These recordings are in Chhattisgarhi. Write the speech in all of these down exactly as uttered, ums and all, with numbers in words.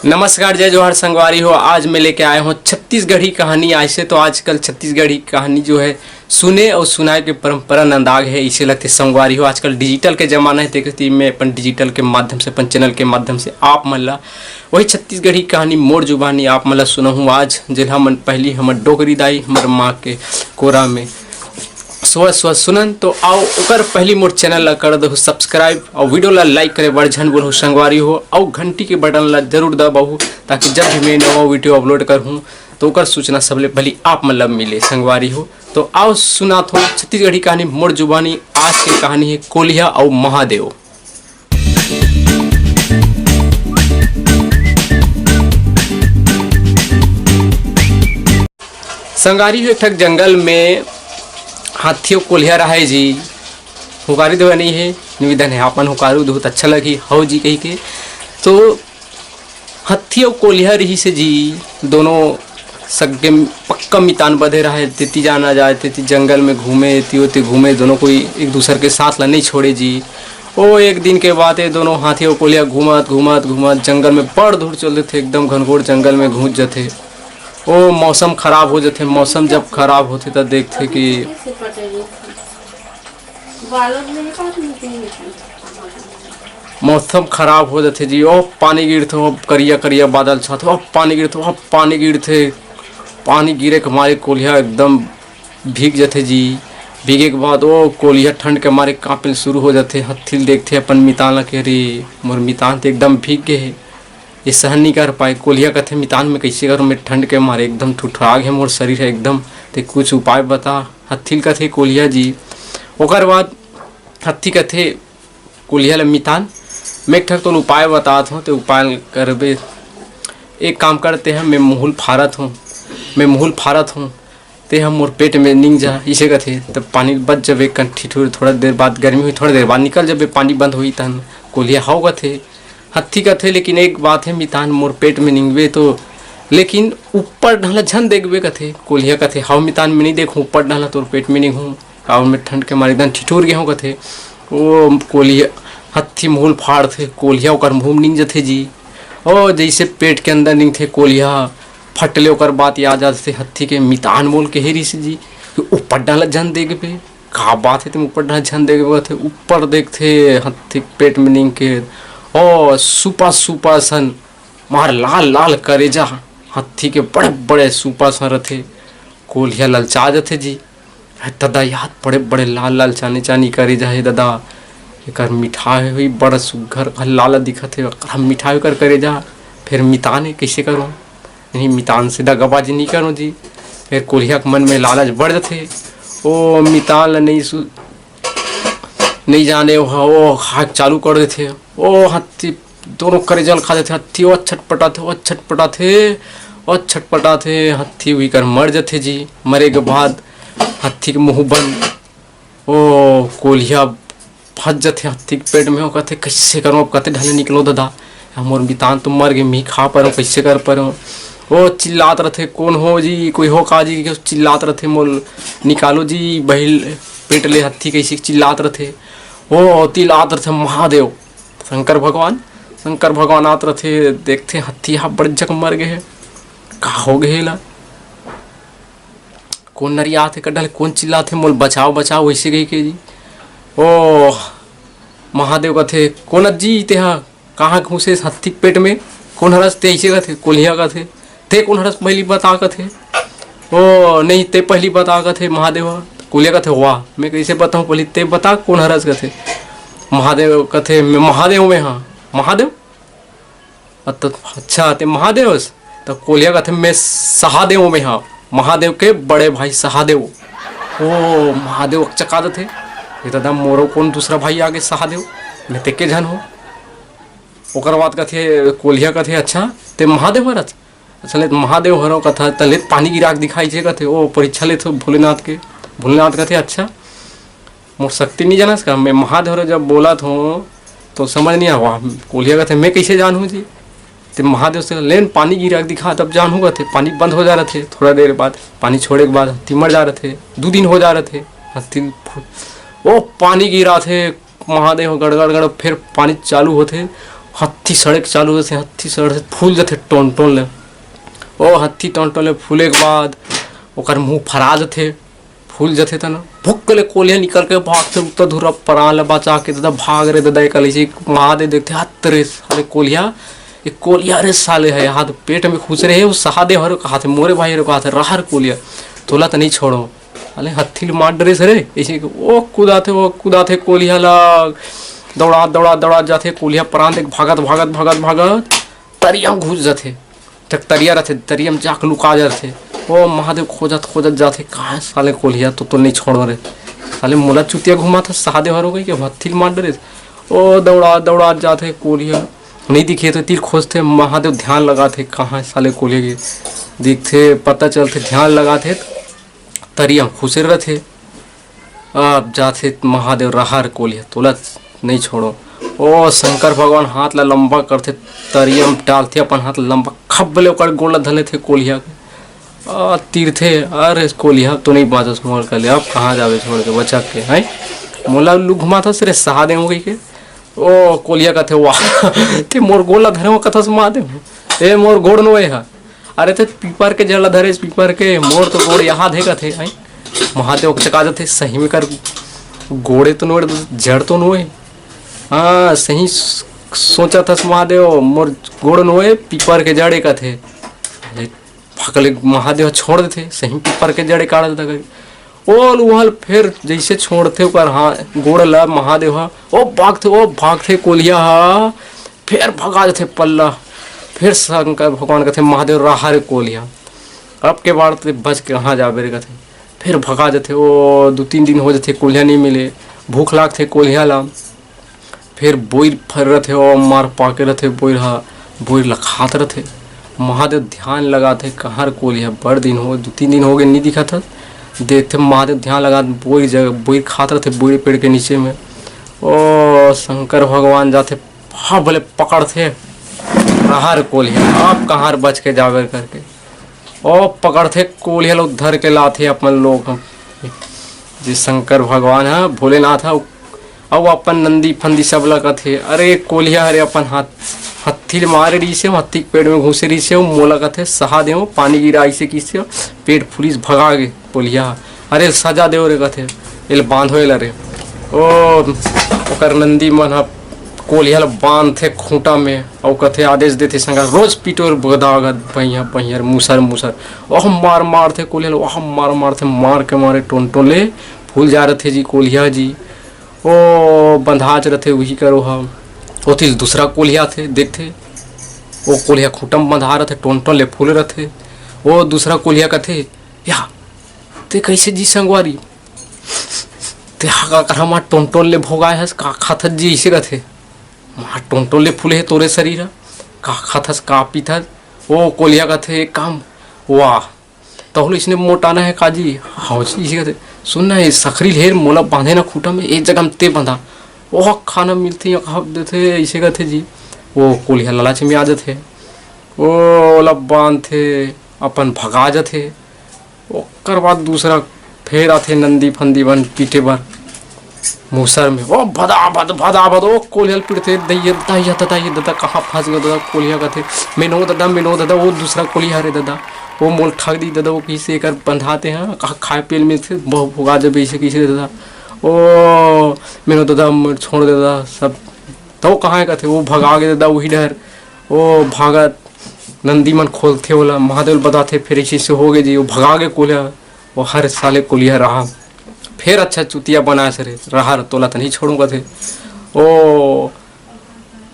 नमस्कार, जय जोहार संगवारी हो। आज मैं लेके आया हूँ छत्तीसगढ़ी कहानी। ऐसे तो आजकल छत्तीसगढ़ी कहानी जो है, सुने और सुनाए के परंपरा नंदाग है, इसे लगते संगवारी हो। आजकल डिजिटल के जमाना है, देखो तो मैं अपन डिजिटल के माध्यम से, अपन चैनल के माध्यम से आप मन ला वही छत्तीसगढ़ी कहानी मोर जुबानी आप मन ला सुनाहूँ आज, जेला हमन पहली हमर डोकरी दाई, हमर माँ के कोरा में सोच सोच सुनन। तो आओ, ओकर पहली मोर चैनल ला कर दो सब्सक्राइब और वीडियो ला लाइक करे बर झन बोलहु संगवारी हो, और घंटी के बटन ला जरूर दबाहू, ताकि जब भी मैं नवा वीडियो अपलोड करहूँ, तो ओकर सूचना सबले पहली आप मन ला मिले संगवारी हो। तो आओ सुनात हो छत्तीसगढ़ी कहानी मोर जुबानी। आज के कहानी है कोलिहा और महादेव। संगारी हो, एक ठक जंगल में हाथी अउ कोलिहा रहे जी। हुकारी देवे नहीं है, निवेदन है, आपन हुकारू दो त अच्छा लगही, हव जी कही के। तो हाथी अउ कोलिहा रहिसे जी, दोनों सग्गे पक्का मितान बधे रहे, तेती जाना जाए, तेती जंगल में घूमे, एती ओती घूमे, दोनों कोई एक दूसर के साथ ला नहीं छोड़े जी। ओ एक दिन के बात है, दोनों हाथी अउ कोलिहा घूमत घूमत घूमत जंगल में बड़ दूर चल देथे, एकदम घनघोर जंगल में घुस जथे। ओ मौसम खराब हो जथे। मौसम जब खराब होथे त देखथे कि मौसम खराब हो जथे जी। ओ पानी गिरथे, ओ करिया करिया बादल छाथे, ओ पानी गिरथे, ओ पानी गिरथे। पानी गिरे के मारे कोलिहा एकदम भीग जथे जी। भीगे के बाद ओ कोलिहा ठंड के मारे कांपे ल शुरू हो जथे। हत्थी ल देखथे अपन मितान ला, कहे, "अरे, मोर मितान तो एकदम भीग गे हे, ये सहन नहीं कर पाए।" कोलिहा कथे, "मितान, मैं कैसे करूँ, मैं ठंड के मारे एकदम ठुठुरा गे मोर शरीर है एकदम, ते कुछ उपाय बता।" हत्थी ल कथे कोलिहा जी। ओकर बाद हत्थी कथे कोलिहा ल, "मितान, मैं एक ठक तोला उपाय बतात हूँ, ते उपाय करबे। एक काम करते हैं, मैं मुहुल फारत हूँ, मैं मुहुल फारत हूँ, ते हम मोर पेट में निंग जा," इसे कथे। तब पानी बच जबे कन ठिठुर, थोड़ा देर बाद गर्मी हुई, थोड़ा देर बाद निकल जबे, पानी बंद होई तहन। कोलिहा हव कथे। हत्थी कथे, "लेकिन एक बात है मितान, मोर पेट में निंगबे तो, लेकिन ऊपर डहला झन देखबे," कथे। कोलिहा कथे, "हव मितान, मैं नहीं देखूँ ऊपर डहला, तोर पेट में निंगहूँ।" काबर मैं ठंड के मारे एकदम ठिठुर गे हूँ कथे। ओ कोलिहा, हत्थी मुहुल फाड़थे, कोलिहा ओकर मुँह में निंग जथे जी। ओ जैसे पेट के अंदर निंगथे कोलिहा, फट ले ओकर बात याद आ जथे हत्थी के, "मितान मोल कहे रिहिस जी कि ऊपर डहला झन देखबे, का बात है तुम ऊपर डहला झन देखबे?" कथे। ऊपर देखथे हत्थी के पेट में निंग के, ओ सुपा सुपा सन मार लाल लाल करेजा, हत्थी के बड़े बड़े सुपा सन रथे। कोलिहा ललचा जथे जी। "हे ददा यार, बड़े बड़े लाल लाल चानी चानी करेजा हे ददा, एकर मिठाई होई, बड़ा सुग्घर लाल दिखत हे, एकर हम मिठाई कर करेजा।" फिर मितान हे, कैसे करूँ? नहीं, मितान से दगाबाजी नहीं करूँ जी। फिर कोलिहा के मन में लालच बढ़ जथे। ओ मितान ल नहीं सु-, नहीं जाने ओ ह-, ओ खाक चालू कर देथे। ओ हत्ती दोनों करेजा ल खा देथे। हत्थी ओ छटपटाथे, ओ छटपटाथे, ओ छटपटाथे। हत्थी उही कर मर जथे जी। मरे के बाद हत्थी के मुँह बंद। ओ कोलिहा फंस जथे हत्ती के पेट में। ओ कथे, "कैसे करूँ अब, कते ढले निकलो ददा? मोर मितान तो मर गे, मी खा परौं, कैसे कर परौं?" ओ चिल्लात रथे, "कौन हो जी, कोई हो का जी?" के चिल्लात रथे, "मोल निकालो जी, बहिल पेट ले हत्ती," कैसे चिल्लात रथे। ओ ओती ल आत रथे महादेव, शंकर भगवान, शंकर भगवान आत रथे, देखथे हत्ती हा बड़ जक मर गे हे, का हो गे हे एला? कौन नरियात हे, कड्डा ले कौन चिल्लात हे, "मोल बचाओ, बचाओ," वैसे कही के जी। ओ महादेव कथे, "कौन अज्जी तेहा, कहाँ घुसे हत्ती के पेट में? कौन हरस ते?" ऐसे कथे। कोलिहा कथे, "ते कौन हरस पहली बता," कथे। "ओ नहीं, ते पहली बता," कथे महादेव ह। कोलिहा कथे, "वाह, मैं कैसे बताऊँ पहली, ते बता कौन हरस," कथे। महादेव कथे, "मैं महादेव में हाँ।" "महादेव? अत-, अच्छा, ते महादेव हस?" त कोलिहा कथे, "मैं सहादेव में हाँ, महादेव के बड़े भाई सहादेव।" ओ महादेव अकचका देथे, "ये ददा मोरो कौन दूसरा भाई आगे सहादेव, मैं तेके झन हो।" ओकर बाद कथे, कोलिहा कथे, "अच्छा, ते महादेव हरस?" "अच्छा, ले महादेव हरो," कथा, "त ले पानी गिरा के दिखाई जे," कथे। ओ परीक्षा लेथे भोलेनाथ के। भोलेनाथ कथे, "अच्छा, मोर शक्ति नहीं जानस का? मैं महादेव हरो जब बोलत हों तो समझ नहीं आवा।" कोलिहा कथे, "मैं कैसे जानहूँ जी?" ते महादेव से, "लेन पानी गिरा के दिखा, तब जानहूँ," कथे। पानी बंद हो जा रथे, थोड़ा देर बाद पानी छोड़े के बाद हत्ती मर जा रथे। दू दिन हो जा रथे, हत्ती फु-, ओ पानी गिराथे, महादेव गड़गड़ गड़, फिर पानी चालू होथे, हत्थी सड़े के चालू होथे, हत्थी सड़थे, फूल जथे टोन टोन ले। ओ हत्थी टोन टोन ले फूले के बाद ओकर मुंह फरा जथे, फूल जथे त ना, भुक्क ले कोलिहा निकल के भागथे, उत्तर धुरा परान ल बचा के ददा भाग रे ददा। एकर इसे महादेव देखथे, हत रे साले कोलिहा, ये कोलिहा रे साले हे, हाथ पेट में खुसरे हे, वो सहादेव हर कहाथे, मोरे भाई हर कहाथे, रहर कोलिहा, तोला त नहीं छोड़ो। अले हत्थी ल मार डरे सरे, ऐसे कि ओ कुदाथे, ओ कुदाथे कोलिहा ला, दौड़ा दौड़ा दौड़ा जाथे, कोलिहा परान देख भागत भागत भागत भागत तरिया घुस जाथे। तक तरिया रथे, तरिया में जाके लुका जाथे। ओ महादेव खोजत खोजत जाथे, कहाँ साले कोलिहा, तो तो नहीं छोड़ो रे। साले मोला चुतिया घुमाथे सहादेव हर कहिके हत्थी ल मार डरे। ओ दौड़ा दौड़ा जाथे कोलिहा, नहीं दिखे तो तीर खोजथे, महादेव ध्यान लगाथे, कहाँ साले कोलिहा के। दिखथे, पता चलथे, ध्यान लगाथे, तरिया में खुसरे रथे। अब जाथे महादेव रहर कोलिहा, तोला नहीं छोड़ो। ओ शंकर भगवान हाथ ला लंबा करथे, तरिया में डालथे अपन हाथ ला लंबा, खब ले ओकर गोड़ ला धर लेथे कोलिहा के। आ, तीरथे, अरे कोलिहा तो नहीं बाँचस मोर कर ले, अब कहाँ जाबे छोड़ के बचक के, हैं? मोला लू घुमाथस रे सहादेव कहिके। ओ कोलिहा कथे, वाह, ते मोर गोड़ ला धरे हो कथस महादेव, ए मोर गोड़ नोए हा। अरे ते पीपर के जड़ ला धरे, पीपर के, मोर तो गोड़ यहाँ धे कथे, हैं? महादेव चका जथे, सही में कर गोड़े तो नोए, जड़ तो नोए। हाँ, सही स-, सोचा थस महादेव, मोर गोड़ नोए, पीपर के जड़े कथे। अरे, भकले महादेव छोड़ देथे, सही पीपर के जड़े काढ़ देथे। ओल उहल फेर जैसे छोड़थे ओकर हा-, गोड़ ला महादेव हा, ओ भागथे, ओ भागथे कोलिहा हा, फेर भगा देथे पल्ला। फेर शंकर भगवान कथे, "महादेव, रहा रे कोलिहा, अब के बार ते बच के कहाँ जाबे रे?" कथे। फेर भगा देथे। ओ दू तीन दिन हो जथे, कोलिहा नहीं मिले, भूख लागथे कोलिहा ला। फेर बोइर फर रथे, ओ मार पाके रथे बोइर हा, बोइर ला खात रथे। महादेव ध्यान लगाथे, "कहाँ रे कोलिहा, बड़ दिन हो, दू तीन दिन हो गए, नहीं दिखत हस।" देखथे महादेव ध्यान लगा, बोइर जगह बोइर खात रथे, बोइर पेड़ के नीचे में। ओ शंकर भगवान जाथे, हाँ बोले पकड़थे, "रहा रे कोलिहा, अब कहाँ रे बच के जाबे?" करके। ओ पकड़थे कोलिहा ला धर के लाथे अपन लोग ह। जे शंकर भगवान ह, भोलेनाथ ह, अउ अपन नंदी फंदी सब ला कथे, "अरे कोलिहा हरे अपन हाथ, हत्थी ले मारे रहिसे, हत्थी के पेट में घुसे रहिसे, अउ मोला कथे सहादेव, पानी गिराइसे किसे, पेट फुलिस भगा गे कोलिहा ह। अरे सजा देव रे," कथे, "एल बांधो एला रे।" ओ ओकर नंदी मन ह कोलिहा ल बांधथे खूंटा में, अउ कथे, आदेश देथे संग, "रोज पीटो रे गदा गद, भैया भैया, मुसर मुसर।" ओह मार मारथे कोलिहा ल, ओह मार मारथे, मार के मारे टोन टोन ले फूल जा रथे जी कोलिहा जी। ओ बंधाच रथे उही करो ह। ओती ले दूसरा कोलिहा आथे, देखथे, ओ कोलिहा खूंटा में बंधा रथे, टोन टोन ले फूल रथे। ओ दूसरा कोलिहा कथे, "या, ते कैसे जी संगवारी? ते हा का करा मा टोन टोन ले भोगाए हस, का खाथस जी?" इसे कथे। "मा टोन टोन ले फूले हे तोरे शरीर ह, का खाथस, का पीथस?" ओ कोलिहा कथे, "एक काम, वाह, तहु ल इसने मोटाना है का जी?" "हाँ जी," इसे कथे। "सुन ना, ये सखरी ल हेर, मोला बांधे ना खूंटा में, एक जगह में ते बंधा, ओह खाना मिलथे, यहाँ खाब देथे," इसे कथे जी। ओ कोलिहा लालच में आ जथे, ओ ओला बांधथे, अपन भगा जथे। ओकर बाद दूसरा फेर आथे नंदी फंदी बन पीटे बर मूसर में। ओ भदा भद, भदा भद, ओ कोलिहा ल पीटथे, "दइया, दइया, ददा, ये ददा, कहाँ फंस गयो ददा?" कोलिहा कथे, "मेनो ददा, मेनो ददा, वो दूसरा कोलिहा रे ददा, वो मोल ठग दी ददा, वो किसे एकर बंधाते हैं, कहाँ खाए पिए ल मिलथे, बहु भोगा जब ऐसे किसे ददा, ओ मेनो ददा, मोर छोड़ दे ददा सब।" तो कहाँ है कथे, "वो भगा गे ददा, वही डहर, ओ भागत।" नंदी मन खोलथे ओला, महादेव ल बताथे, "फिर ऐसे ऐसे हो गए जी, वो भगा गे कोलिहा, वो हर साले कोलिहा रहा, फिर अच्छा चुतिया बनाए सरे, रहा तोला त नहीं छोड़ूं," कथे। ओ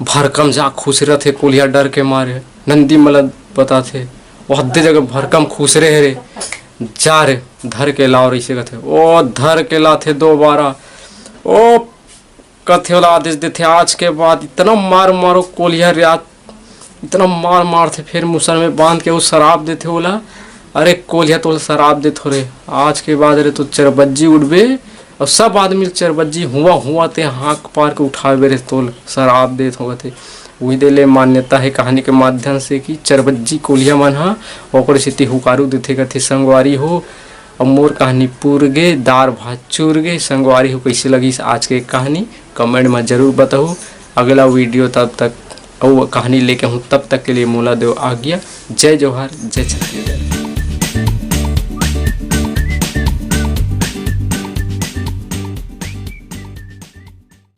भरकम जा खुसरथे कोलिहा डर के मारे, नंदी मन ल बताथे, वो हद्दे जगह भरकम खुसरे हे रे, "जा रे, धर के लाओ रे," इसे कथे। ओ धर के लाथे दोबारा, ओ कथे ओला आदेश देथे, "आज के बाद इतना मार मारो कोलिहा रे, आज इतना मार मारथे।" फिर मूसर में बांध के वो शराप देथे ओला, "अरे कोलिहा, तोला शराप देथो रे, आज के बाद रे तो चरबज्जी उठबे, और सब आदमी ल चरबज्जी हुआ हुआ ते हांक पार के उठाबे रे, तोल शराप देथो," कथे। उही दे ले मान्यता है कहानी के माध्यम से कि चरबज्जी कोलिहा मन ह ओकरे सेती हुकारू देथे, कथे संगवारी हो। अब मोर कहानी पूर गे, दार भात चूर गे। संगवारी हो, कैसे लगिस आज के कहानी, comment में जरूर बताहू। अगला video, तब तक अउ कहानी लेके हूँ। तब तक के लिए मोला देव आज्ञा। जय जोहार, जय छत्तीसगढ़।